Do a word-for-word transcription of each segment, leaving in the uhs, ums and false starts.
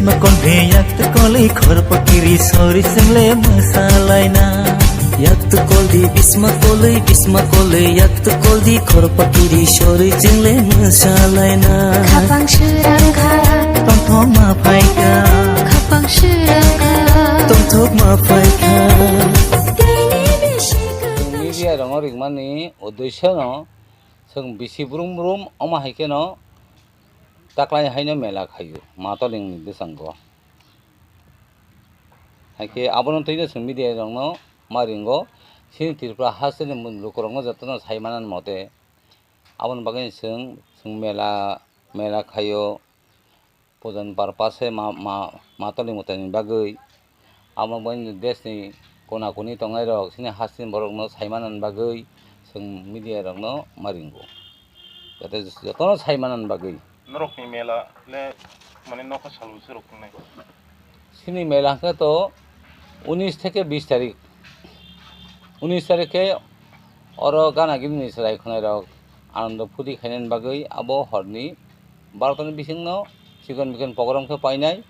Konde yak tu koli khor pakiri sori sengle masalaina. Yak tu koli bisma koli, bisma koli, yak tu koli khor pakiri sori sengle masalaina. Khapang sirang kha. Tongthok ma phaikha. Khapang sirang kha. Tongthok ma phaikha. Tini bisi kha. Media rongorikmani uddesyo no chwng bisi brum brum omo hai kheno taklai haino mela khaio, Matolingni bwskango. Haikhe abono twino chwng media rokno ma ringo, chini Tripura hasteni lukurokno jotono sai manan mote. Aboni bagwi chwng, chwng mela, mela khaio, pujan purpose ma, ma, Matoling mwtaini bagwi. Amo bai desni kona koni tongnai rok, chini hasteni borokno sai manani bagwi chwng media rokno ma ringo. Jate jotono sai manani bagwi. Norokni mela le mane nokha salbo se rok tongnai. Chini mela hwnkhe to unis theke bis tarik. Unis tarik khe oro gana gini ni chwrai khwnai rok Anando phuti khainani bagwi abo horni barota ni bisingno chikon mikon program khe painai.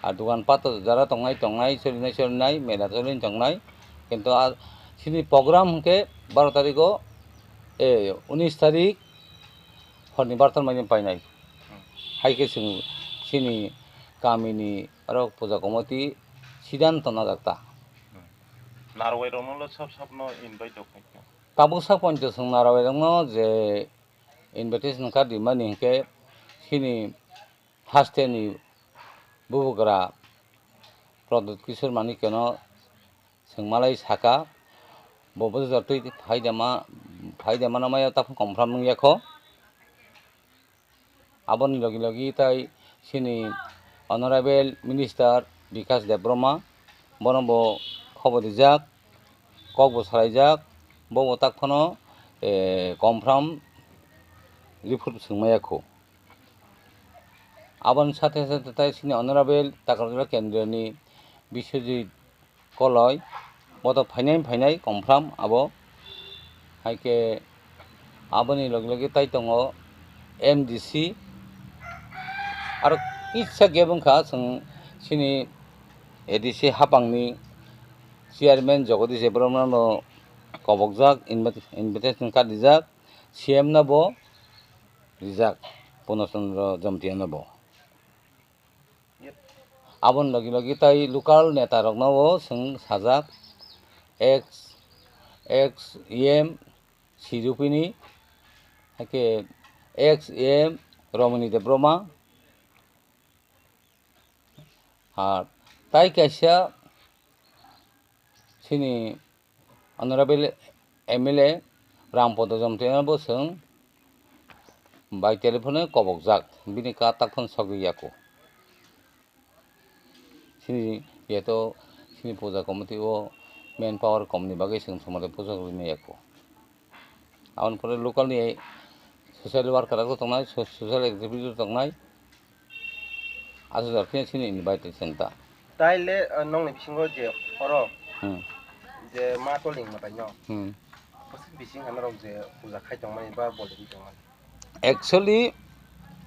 Ar dogan pat jara tongnai tongnai, solinai solinai, mela solin tongnai. Kintu a chini program hwnkhe baro tarigo, e, unis tarik horni barota ni mani painai. Hai khe chwng chini kamini oro puja committee sidanto najak ta. Narwai rokno le sab sabno invite rok khai kha. Tabuk sak poncho chwng narwai rokno je invitation card rimani hinkhe chini hasteni bubagra Pradyut Kishore Manikya no chwng malai saka, bo bwsajak twi phaidama, phaidama no maya takhuk confirm wngya kho. Aboni logi logi tai chini Honorable Minister Bikash Debbarma, bono bo khobor rijak, kok bo salaijak, bo bo tak phano, eh, confirm report swng maya kho. Aboni sathe sathe tai chini Honorable Takarjala Kendroni Biswajit Koloi, bo to phainai phainai confirm abo. Hai khe aboni logi logi tai tongo M D C, aro kisa gap wngkha chwng chini A D C hapangni chairman Jagadish Debbarma no kobokjak, invit-, invitation card rijak, C M no bo rijak, Purno Chandra Jamtia no bo. Aboni logi logi tai local neta rokno bo chwng sajak, ex, ex E M Sirupini, haikhe ex E M Romini Debbarma, ha, tai kaisa chini Honorable M L A Rampada Jamtia no bo chwng bai telephone kobokjak, bini katak phano sogwi ya kho. Chini jeto chini puja committee o manpower kom ni bagwi chwng somare puja rwmani ya kho. Aboni pore local ni social worker rok tongnai, so-, social activity rok tongnai. Aswk jar phiya chini invite chwng ta. Tai le, ah, nokni bisingo je oro Hmm. je ma toling mwtai no. Hmm. Bwswk bising ha norok je puja khai tongmani ba bolwi tongmani. Actually,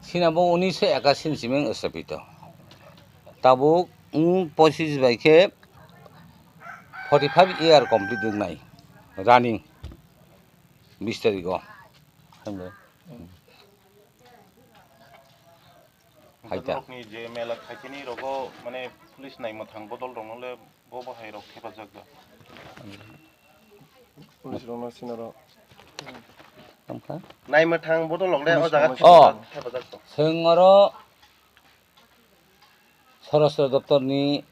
chini bo unisho ekashi ni simi wng stapito. Tabuk wng pochis bai khe forty five year complete wngnai running bis tarikh o. Hambai. Hai ta. Norokni je mela khaitini rogo mane police nai mwthang bodol rokno le bo bahai rok thepajak da. Police rokno sinaro. Tongkha? Nai mwthang bodol rok le o jaga Oh. thepajak to. Chwng oro Swarashtra doptor ni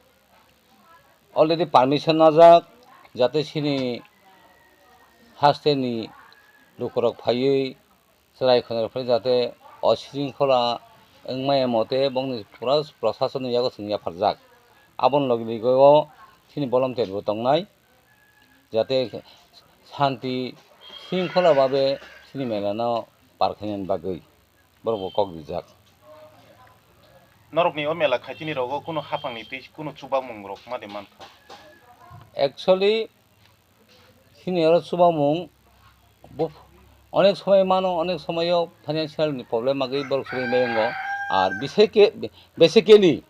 already permission najak, jate chini haste ni lukurok phaiwi chwrai khwnarok phai jate o sringkhola wngmaya mote bongni pura prasasonni yago chwng yapharjak. Aboni logi logi o chini volunteer bo tongnai, jate shanti sringkhola babe chini mela no par khainani bagwi borok bo kok rijak. Norokni o mela khaitini rogo kunu haphangni twi kunu chubamung rok ma de mankha? Actually, chini oro chubamung bo onek somoi mano, onek somoio financial ni problem agwi borok chubui maya wngo. Ar biseke-, basically,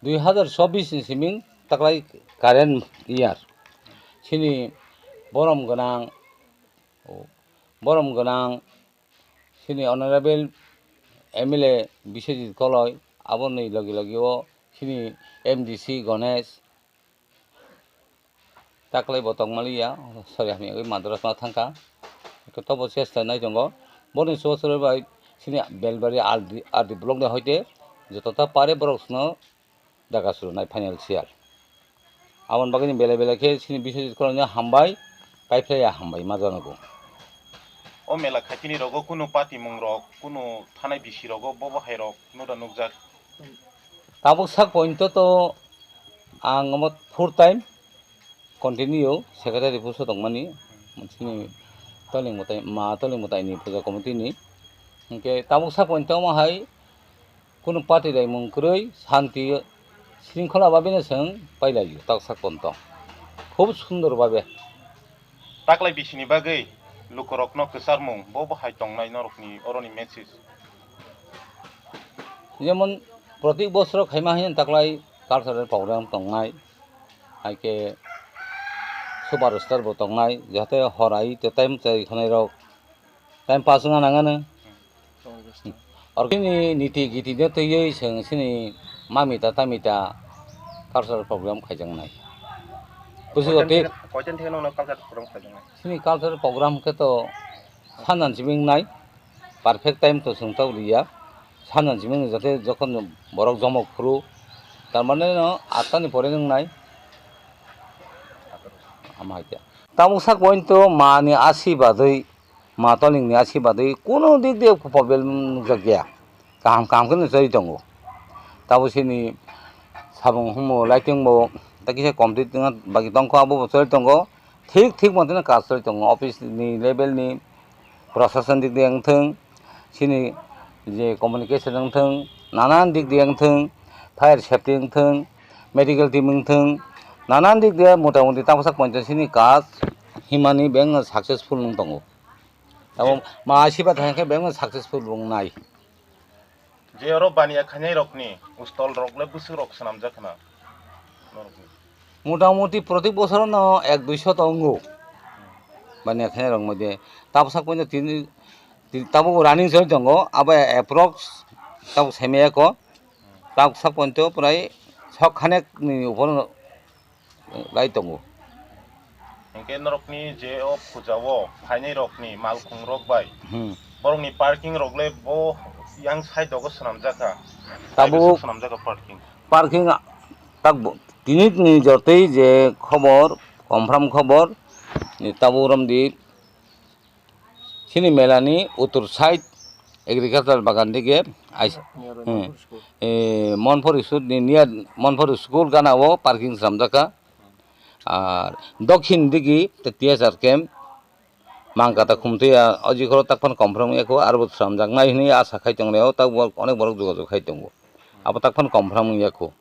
dui hazar chobbish ni siming taklai current year. Chini borom gwnang, borom gwnang, chini honorable M L A Biswajit Koloi, aboni logi logi o chini M D C Ganesh, taklai bo tongmaliya, sorry, hamya wngwi madras ma thangkha. Hwnkhe tobo chesta nai tongo. Boni chubachu bai chini Belbari R D, R D block ni hoite jotota pare borok sino daga surunai financial. Aboni bagwi belai belai khe chini Biswajit Koloi no hambai, paiphlaiya hambai ma janago. O mela khaitini rogo kunu patimung rok, kunu thanai bisi rogo bobo hai rok nuda nukjak. Tabuk sak pointo to ang omo full time continue secretary post o tongmani, chini toling mwtai, ma toling mwtai ni puja committee ni. Hwnkhe tabuk sak pointo omo hai kunu party daimung kwrwi, santi, shringkhola babino chwng pailai o, tak sak pointo. Khub sundor babe. Taklai bisini bagwi lukurokno kwcharmung, bo bo hai tongnai norokni oroni message? Jemon, protik bosoro khaima hino taklai cultural program tongnai, hai khe super star bo tongnai, jahate horai to time chai khonai rok time pass wngna nangano. Orkini niti giti no twiwi chwng chini mamita tamita cultural program khaijaknai. Busigo tei koitan theke nono cultural program khaijaknai? Chini cultural program khe to sanjan simi wngnai, perfect time to chwng tabuk liya. Sanjan simi wngwi jate jokhon borok jomok phuru, tar mane no atta ni pore wngnai. Ama hai khe. Tabuk sak pointo mani asi badwi, ma tolingni asi badwi kuno dik de problem nukjakya. Kaham kaham khe no choli tongo. Tabuk sini sabung humo lighting bo ta kisa complete wngna bagwi tongkho, abo bo choli tongo. Thik thik monteno kaam choli tongo, office ni level ni, prosason dik de wngthwng, chini je communication wngthwng, nanan dik de wngthwng, fire safety wngthwng, medical team wngthwng, nanan dik de motamuti tabuk sak ponchas ni kaam himani beng successful wng tongo. Abo ma asiba thang khe beng successful wngnai. Je oro baniya khainai rokni stall rok le bwswk rok swnamjak khna norokni? Motamuti protik bosoro no ek dui sho to wngo. Baniya khainai rok moide tabuk sak ponchas tini, tini tabuk running choli tongo, abo approx tabuk saimaya kho. Tabuk sak ponchas prai sok khanek ni upor lai tongo. Hinkhe norokni je o puja o phainai rokni malkhung rok bai, hmm, borokni parking rok le bo yang side o swnamjak kha. Tabuk swnamjak kha parking. Parking a-, tak bo, tini ni jortwi je khobor, confirm khobor, ni tabuk romdi. Chini mela ni uttor side agriculture bagan dige ais-, hmm, eh, Monpor school ni near Monpor school gana o parking swnamjak kha. Ar dokhin digi te T S R camp mangkata khumtwi ya, o jikhoro tak phano confirm wngya kho, aro bo swnamjaknai hwnwi asa khai tonglaio, tak bo onek borok jogajog khai tongo. Abo tak phano confirm wngya kho.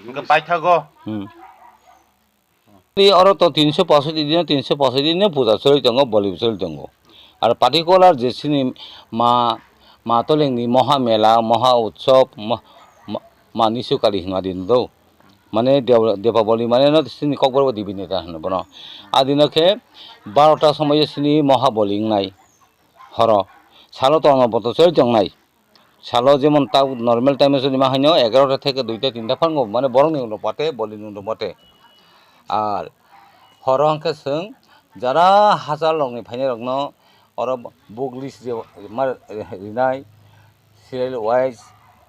Hwnkhe paithago. Hmm. Oro to tinso posoiti dino, tinso posoiti dino puja choli tongo, boli choli tongo. Ar particular je chini ma, ma tolengni moha mela, moha utsob, mo-, ma, ma nisu kali hwnma din do. Mane Dew-, Depaboli mane no chini Kokborok Devi Neta hwno bono. A dino khe barota somoio chini moha boli wngnai horo. Salo tongno boto choli tongnai. Salo jemon ta normal time o choli ma haino egarota theke duita tinta phango, mane borokni ulo pate, bolini ulo pate. Ar horo hwnkhe chwng jara hachal rokni phainai rokno oro book list je ma rinai serial wise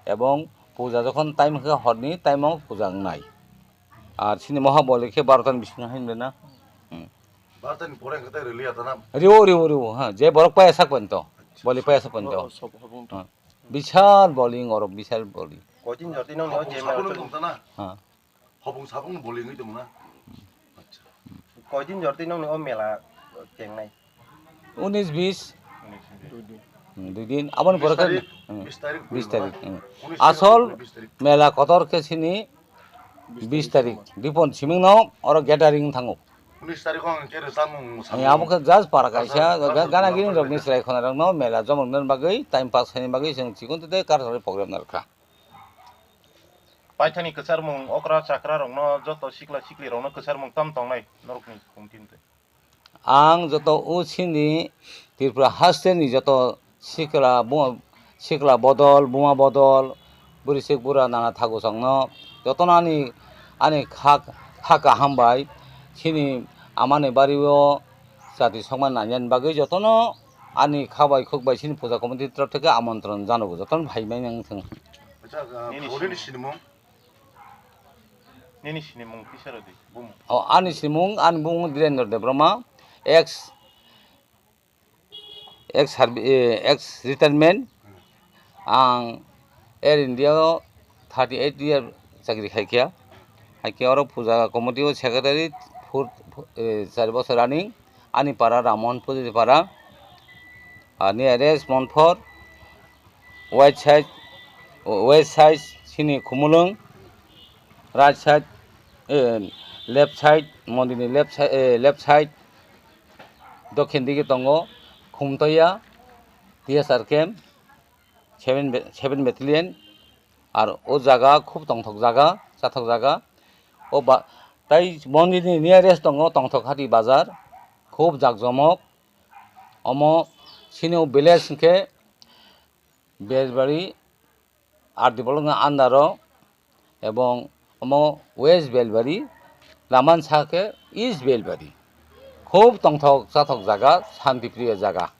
ebong puja jokhon time hwnkhe horni time o puja wngnai. Ar chini moha boli khe barota ni bisingo haino rina. Hmm. Barota ni pore hwnkhe tai rwliya ta na? Riwo, riwo, riwo, ha, je borok paya sak panto. Boli paya sak panto. Oh, sob habung. Ha. Bisal boli oro, bisal boli. Koitin jor twi nong neo je mela tong ta na? Ha. Hobung sabung boli wngwi tong na? Acha. Koitin jor twi nong neo mela tengnai? Unis bis. Hmm, dui din. Aboni pore khe, bis tarik, hmm, bis tarik, bis tarik, hmm. Unis tarik, asol bis tarik. Mela kotor khe sini bis tarik. Bis tarik. Ripon siming no oro gathering thango. Unis tarikh o ang khe rwchapmung samung. Abo khe just para kaisa, Culture, ga-, culture gana program gini rokni khaijak. Chwrai khonarokno mela jomrokna bagwi, time pass khaina bagwi chwng chikon tei cultural program narwkha. Paithani kwcharmung okra chakra rokno joto sikla sikli rokno kwcharmung tam tongnai norokni committee ni twi. Ang joto o chini Tripura haste ni joto sikla bo-, sikla bodol, buma bodol, bwrwi sik bura nana thagu songno jotono ani, ani kha, kha kaham bai chini amani bario jati songma nanya ni bagwi jotono ani kha bai khuk bai chini puja committee ni torop theke amontron janogo, jotono phai mani wng thung. Acha, ah, Nini Phoroni sinimung? Sinimung. Nini sinimung kisa rwdi, bumung. O, ani sinimung, ani bumung Dhirendra Debbarma, ex, ex servi-, eh, ex retirement. Hmm. Ang Air India o thirty eight year chakri khaikha. Haikhe oro puja committee o secretary four, eh, char bosor running. Ani para Ramon Pujari para. Ah, nearest Monfor. West side, west side chini Khumulwng, right side, eh, left side, mondirni left side, eh, left side, dokhin digi tongo Khumtoya, T S R camp, seven ba-, seven battalion, ar o jaga khub tongthok jaga, chathok jaga, o ba-, tai mondirni nearest tongo Tongthok Hati bazar, khub jakjomok, omo chini o village hwnkhe, Belbari, R D block ni under o, ebong omo West Belbari, laman sa khe East Belbari. Khub tongthok chathok jaga, shanti priya jaga.